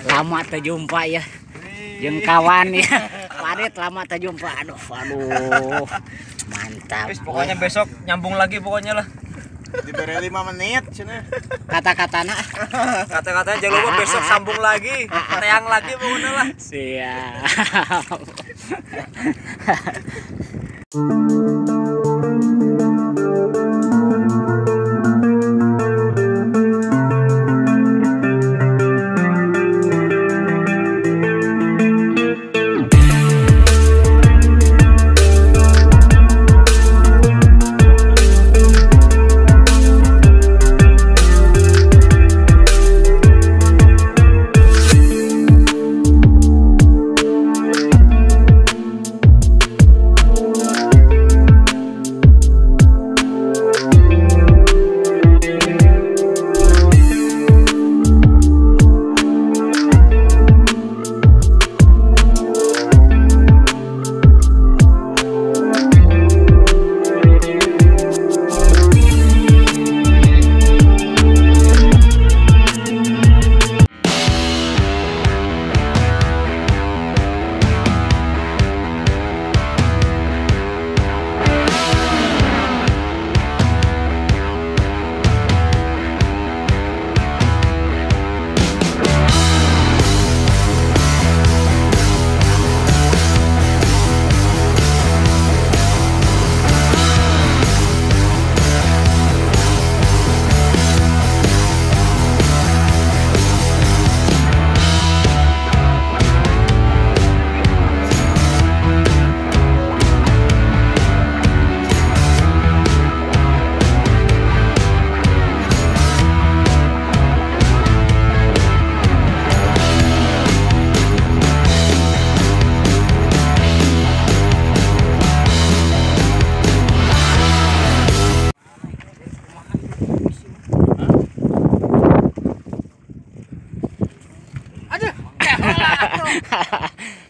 Lama terjumpa ya. Jeung kawan ya. Parit lama terjumpa. Aduh, aduh. Mantap. Wis, pokoknya besok nyambung lagi pokoknya lah. Diberi 5 menit cenah. Kata-katana. Kata-katanya jangan lupa besok sambung lagi, teang lagi pokoknya lah. Siap.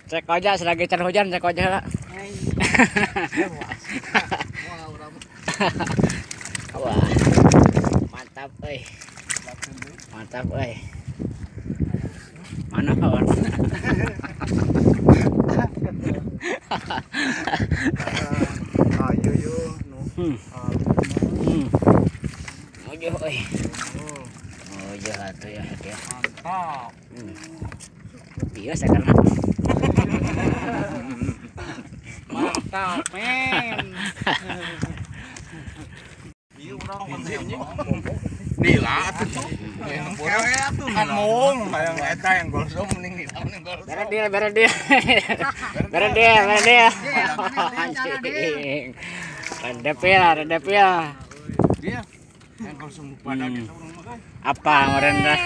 Cek aja selagi can hujan cek aja lah. Wah, mantap euy. Mantap euy. Mana kawan? Ayo yo no. Mojo euy. Mojo atuh ya dia. Mantap. Biasa karena mantap men. Nila atuh. Kewe atuh kan mung hayang eta yang golsom mending nila mending golsom. Bere dia, bere dia. Bere dia, bere dia. Rendepil, rendepil. Dia yang golsom pada kita urang mah. Apa meureun dah?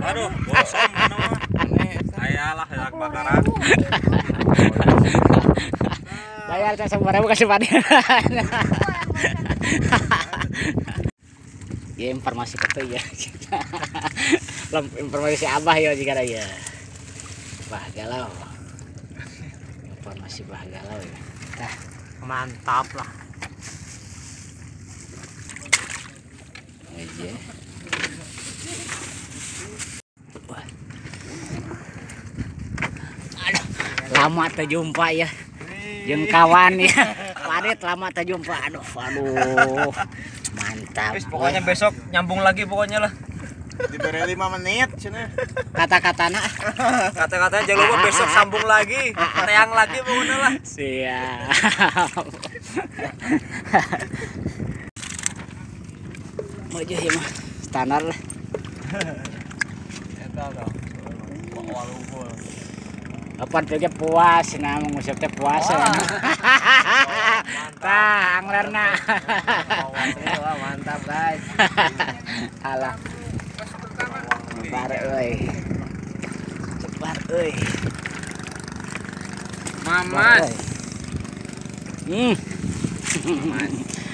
Aduh, golsom mana mah. Saya lah yang bakaran. Bayar saya 10.000 kasih Padil. Ya informasi ketu ya. Informasi si Abah ya jika ada ya. Bah galau. Informasi bah galau ya. Tah, mantap lah. Aja. Wah. Aduh, lama terjumpa ya. Jeung kawan ya. Parit lama terjumpa. Aduh, aduh. Mantap. Wis, pokoknya besok nyambung lagi pokoknya lah. Diberi 5 menit cenah. Kata-katana. Kata-katanya jangan lupa besok sambung lagi, teang lagi pokoknya lah. Siap. Mojo ya mah standar lah. Eta tah. Walungkul. Kapan teh puas nah mengusap teh puasa. Tah anglerna. Mantap guys. Alah. Cebar euy. Cebar euy. Mamas.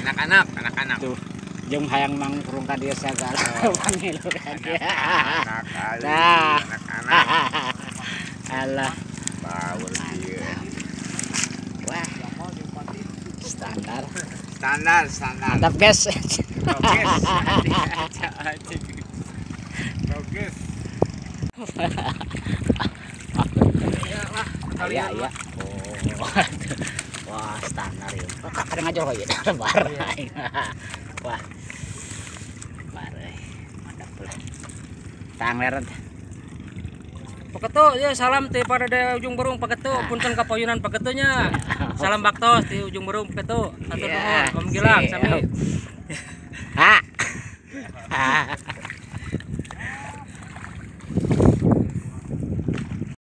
Anak-anak, anak-anak. Tuh. Jeung hayang mangkurung ka dieu sagala panggil ka dieu. Tah. Anak-anak. Alah. Power dia. Wah. Standar. Standar, standar. Mantap, guys. Guys. Ya lah, Iya, iya. Oh. Wah, standar ya. Kadang aja kok ya bar. Wah. Bar euy. Mantap lah. Tangler teh. Pak Ketu, ya salam ti pada de Ujung Berung Pak Ketu, punten kapayunan Pak Ketunya. Salam baktos di Ujung Berung Pak Ketu. Hatur nuhun, Om Gilang sami.